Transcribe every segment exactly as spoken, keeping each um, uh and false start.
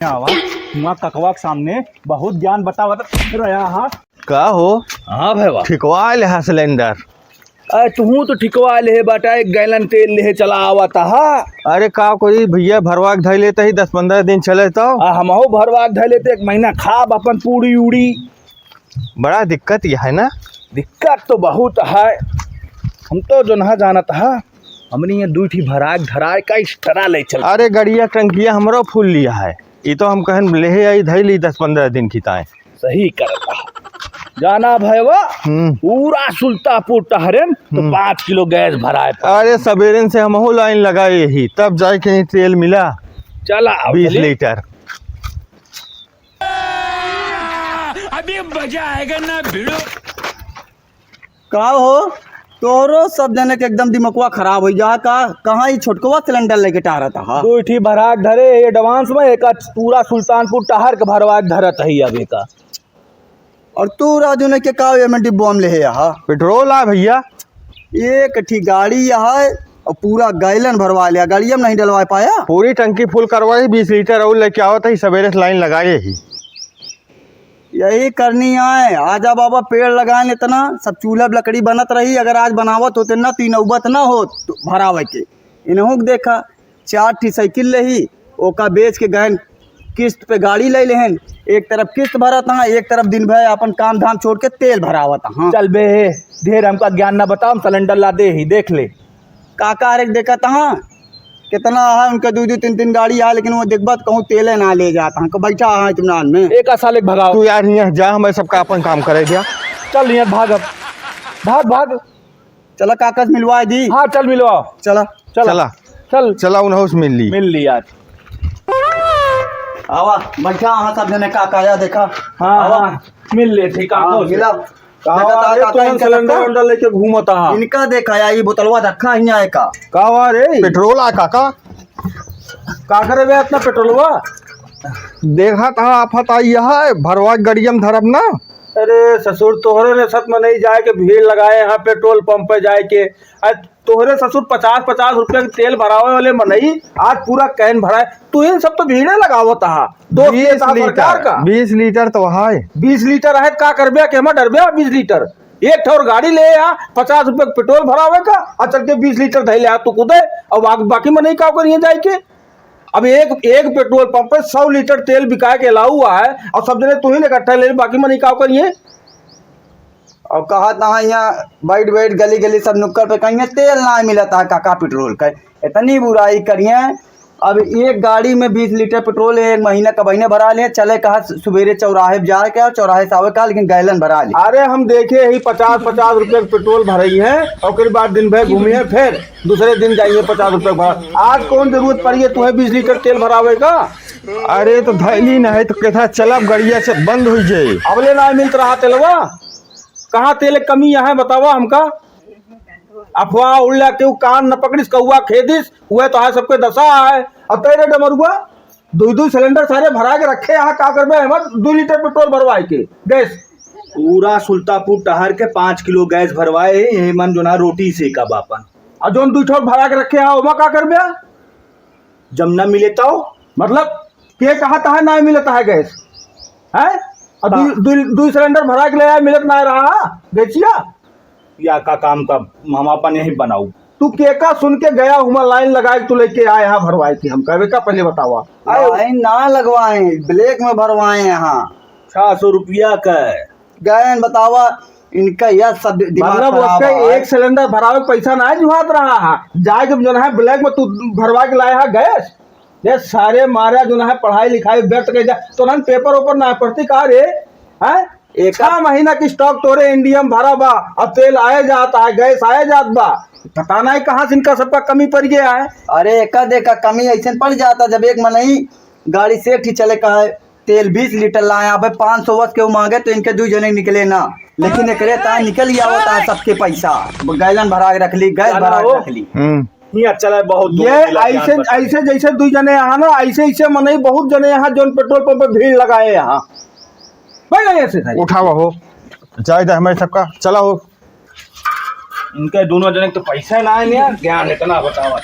आवा, हुआ ककवा के सामने बहुत ज्ञान बतावत रहा हा। का हो? हाँ भैया। ठिकवा ले हा सिलेंडर? अरे तुहू तो ठिकवा ले हे बाटा, एक गैलन तेल ले हे चला आवत हा। अरे का कोई भैया, भरवा के धई लेते ही दस पन्द्रह दिन चले तो। आ, हमहू भरवा के धई लेते, एक महीना खाब अपन पूड़ी उड़ी। बड़ा दिक्कत यह है ना? दिक्कत तो बहुत है। हम तो जो ना जानत हा, हमनी ये दुई ठी भराक धराए का extra ले चल। अरे गड़िया टंकिया हमरो फुल लिया है, ई तो हम कहन लेहे आई धई ली दस पन्द्रह दिन की ताए। सही करता। जाना भैया, हम्म। पूरा सुल्तापुर टहरेन तो हम्म। पाँच किलो गैस भराए पा। अरे सबेरेन से हमहू लाइन लगाए ही, तब जाए के ही तेल मिला। चला, आओ, बीस चलिए। लीटर। अभी मजा आएगा ना भिड़ो। का हो, तोहरो सब जने के एकदम दिमकवा खराब होइ जा का? कहाँ ई छोटकवा सिलेंडर लेके टहरत हा? दुई ठी भराक धरे advance में, एक पूरा सुल्तानपुर टहर के भरवा के धरत है अभी का। और तू राजू ने के का एमे डिब्बा में लेहे हा? पेट्रोल आ भैया। एक ठी गाड़ी है और पूरा गैलन भरवा लिया, गाड़िया में नहीं डलवा पाया। पूरी टंकी फुल करवाई, बीस लीटर और लेके आवत है, सबेरे से लाइन लगाए ही। यही करनी आए, आजा बाबा पेड़ लगाएन इतना, सब चूल्हा लकड़ी बनत रही, अगर आज बनावत होते ना तो ई नौबत ना होत भरावे के। इनहू के देखा, चार ठी साइकिल लेही, ओका बेच के गएन किस्त पे गाड़ी ले लेहेन, एक तरफ किस्त भरत हा, एक तरफ दिन भर अपन काम धाम छोड़ के तेल भरावत हा। चल बे, ढेर हमका ज्ञान ना बताओ, हम सिलेंडर ला दे ही, देख ले। का का रे देखत हा, कितना है उनका, दो दो तीन तीन गाड़ी है, लेकिन वो देखबा तो कहूँ तेले ना ले जात हा, बैठा है इत्मीनान में। एक साल एक भगाओ। तू यार यहाँ जा, हमें सबका अपन काम करे दिया। चल यहाँ भाग अब, भाग भाग। चला काका से मिलवा दी। हाँ चल मिलवाओ। चला। चला। चला। चल। चला उन्हों से मिल ली। मिल ली यार। आवा, बैठा, हाँ सब जने काका आया देखा। हाँ, आवा। हाँ, मिल ले ठीक हाँ, है। मिला। देखा हाँ, था, अरे काका तो इनका सिलेंडर देखा? वेलेंडर लेके घूमत हा। इनका देखा या, ये बोतलवा रखा ही आए का? का हुआ रे? पेट्रोल आ काका? का करे बे इतना पेट्रोलवा? देखा था आफत आई है, भरवा के गड़िया में धरब ना। अरे ससुर, तोहरे ने सत मनई जाए के भीड़ लगाए यहाँ पेट्रोल पंप पे जाए के। आज तोहरे ससुर पचास पचास रुपया के तेल भरावे वाले मनई आज पूरा कैन भराए। तू इन सब तो भीड़े लगावत हा। दोस्त के बीस साथ लीटर, सरकार का। बीस लीटर तो है। बीस लीटर है, का करबे के हम डरबे बीस लीटर? एक ठौर गाड़ी ले आ, पचास रुपया के पेट्रोल भरावे का, और चल के बीस लीटर धैले आ तू खुदे, और बा-, बाकी मनई का करिए जाए के? अब एक, एक पेट्रोल पंप पे सौ लीटर तेल बिकाए के अलाउ हुआ है, और सब जने तू ही इकट्ठा ले, बाकी मनई का करिए? और कहा था यहाँ बैठ बैठ गली गली सब नुक्कड़ पे कहिए तेल ना मिलत है काका पेट्रोल का, इतनी बुराई करिए। अब एक गाड़ी में बीस लीटर पेट्रोल है, एक महीना का बहिने भरा ले, चले कहा सु-, सुबेरे चौराहे पे जाए के और चौराहे से आवे का, लेकिन गैलन भरा ले। अरे हम देखे ही पचास पचास रुपया के पेट्रोल भरई है, ओकरे बाद दिन भर घूमी है, फिर दूसरे दिन जाइए पचास रुपया भरा। आज कौन जरूरत पड़ी है तुम्हें बीस लीटर तेल भरावे का? अरे तो धैली ना है तो कैसा चलब, गड़िया से बंद हुई जाए। अबले ना मिलत रहा तेलवा, कहाँ तेल के कमी यहाँ बतावा हमका? अफवाह उड़ला, केहू कान न पकड़िस, कौआ खेदिस, उहे तो है सबके दशा है। अब तेरे डमरुआ, दुई दुई सिलेंडर सारे भरा के रखे यहाँ, का करबे? हमार दुई लीटर पेट्रोल भरवाए के गैस। पूरा सुल्तापुर टहर के पाँच किलो गैस भरवाए है, यही मन जो ना रोटी सेकब आपन। और जोन दुई ठो भरा के रखे हैं, ओमा का करबे? जब ना मिले तो? मतलब, के कहा था ना मिलता है गैस? हैं? और दुई, हाँ। दुई, दुई सिलेंडर भरा के ले आए, मिलत ना रहा गैसिया? या का काम का हम अपन यही बनाऊ? तू के का सुन के गया हुआ लाइन लगाए तू लेके आए यहाँ भरवाए के, हम कहबे का पहले बतावा? आए। लाइन ना लगवाए, ब्लैक में भरवाए यहाँ। छह सौ रुपया का। गए बतावा, इनका यह सब दिमाग मतलब खराब उसका है। एक सिलेंडर भरावे के पैसा ना जुहात रहा है, जाए के जो है ब्लैक में तू भरवा के लाए है गैस। ये सारे मारा जो है पढ़ाई लिखाई व्यर्थ के जा, तो ना पेपर ओपर ना पढ़ती का रे, हैं? एक छह महीना की स्टॉक तोरे इंडिया में भरा बा, अब तेल आए जाता है, गैस आए जात बा, पता नहीं कहाँ से इनका सबका कमी पड़ गया है। अरे एका देखा कमी ऐसे पड़ जाता, जब एक मनई गाड़ी से ठीक चले का है, तेल बीस लीटर लाए, अबे पाँच सौ वस के मांगे तो इनके दू जने निकले ना, लेकिन एकरे ताए निकल ही आवता है सबके पैसा। गैलन भरा के रख ली, गैस भरा के रख ली। हम्म। ये अच्छा है, बहुत ये ऐसे, ऐसे जैसे दू जने यहाँ ना, ऐसे, ऐसे मनई बहुत जने यहाँ जोन पेट्रोल पंप पे भीड़ लगाए यहाँ। बैठ जाइए ऐसे सारे। उठावा हो, जाए दे हमें सबका, चला हो। इनके दोनों जने के तो पैसा ना है यार, ज्ञान इतना बतावा।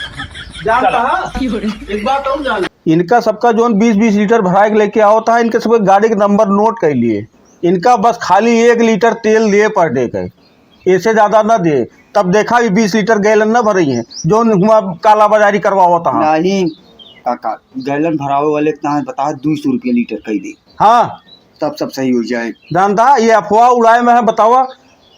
जान चला। कहाँ? एक बात और जान। इनका सबका जौन बीस बीस लीटर भराए के लेके आवत है, इनके सबके गाड़ी के नंबर नोट कर लिए। इनका बस खाली एक लीटर तेल दिए per day के, इससे ज्यादा ना दिए। तब देखा, ये बीस लीटर गैलन ना भरई है, जौन हुआ काला बाजारी करवावत है। नहीं काका, गैलन भरावे वाले के तहाँ बतावा, दुई सौ रुपया लीटर कई दे। हाँ। तब सब सही हो जाए। जानता, ये अफवाह उड़ाए में है, बतावा,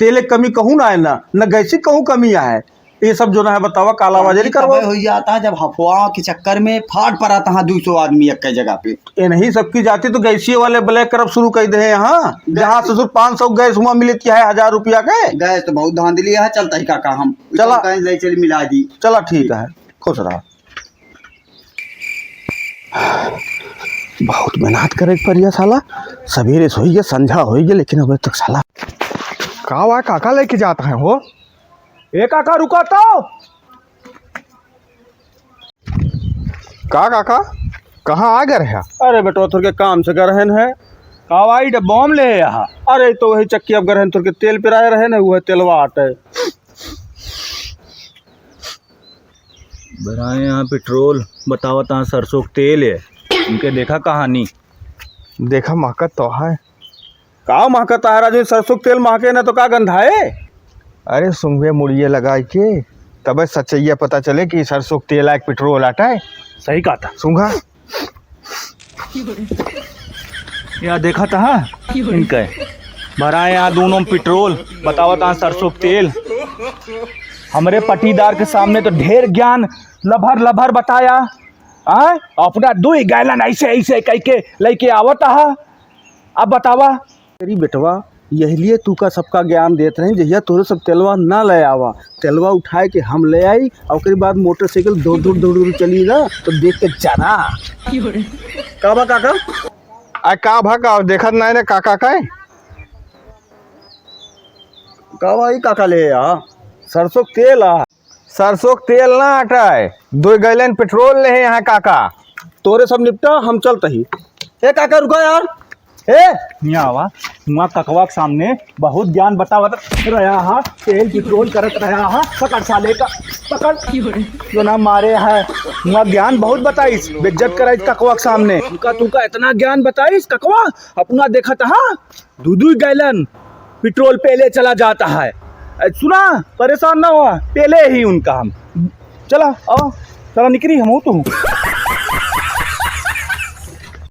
तेल के कमी कहूँ ना है ना, न गैसी कहूँ कमी है। ये सब जौन है बतावा, काला बाजारी करवा। तबे हो जाता है, जब अफवाह के चक्कर में फाट पड़ा था दुई सौ आदमी एक जगह पे। इन्हीं सबकी जाति तो गैसीय वाले black करब शुरू कर दे हैं यहाँ। गैस जहाँ ससुर पाँच सौ गैस हुआ मिलत है हजार रुपया के। गैस तो बहुत धांधली है, चलता ही काका हम। चला। कहीं ले चल मिला दी। चला ठीक है, खुश रहा। बहुत मेहनत करे के पड़िया साला, सवेरे से होइए, संझा होइए, लेकिन अबे तक साला। का हुआ काका लेके जाता है हो? ए काका, रुका तो। का काका, कहाँ आ गए रहे? अरे बेटवा, थोड़के काम से गए रहन है। का भाई, डब्बा में ले आया? अरे, तो वही चक्की अब गए रहन, थोड़के तेल पिराए रहे न, वह तेलवा आटे। भराए यहाँ पेट्रोल, बतावत यहाँ सरसों के तेल है। इनके देखा कहानी। देखा महकत तो है। का महकत है राजू? सरसों के तेल महके ना तो का गंधाए? अरे सुंघे मुड़िए लगाए के, तबे सच्चैया पता चले कि सरसों के तेल आए कि पेट्रोल आटा है। सही कहा था। सूंघा। या देखा था इनके, भराए यहाँ दोनों में पेट्रोल, बतावत यहाँ सरसों के तेल। हमरे पटीदार के सामने तो ढेर ज्ञान लभर लभर बताया, आय? अपना दुई गैलन ऐसे ऐसे कह के लेके आवत हा। अब बतावा। अरे बेटवा, यही लिए तू का सबका ज्ञान देत रहे, जहिया तोरे सब तेलवा ना ले आवा, तेलवा उठाए के हम ले आई, और ओकरे बाद मोटरसाइकिल दौड़ दौड़ दौड़ दौड़ चली ना, तो देख के जाना। का बा काका? आ का भा का देखत नाय रे काका का? का बा ई काका ले आ? सरसों के तेल आ। सरसों के तेल ना अटाए, दो गैलन पेट्रोल ले है यहाँ काका। तोरे सब निपटा, हम चलत ही। ए काका रुका यार, ए। हियाँ आवा, हुआ ककवा के सामने बहुत ज्ञान बतावत रहा हा, तेल पेट्रोल करत रहा हा, पकड़ साले का, पकड़। जो ना मारे है, हुआ ज्ञान बहुत बताइस, बेइज्जत कराइस ककवा के सामने। तुका, तुका इतना ज्ञान बताइस ककवा, अपना देखत हा, दू दू गैलन पेट्रोल पेले चला जाता है। ए, सुना, परेशान ना हो, पेले ही उनका हम। चला, आओ, चला निकरी, हम हो तो हूँ।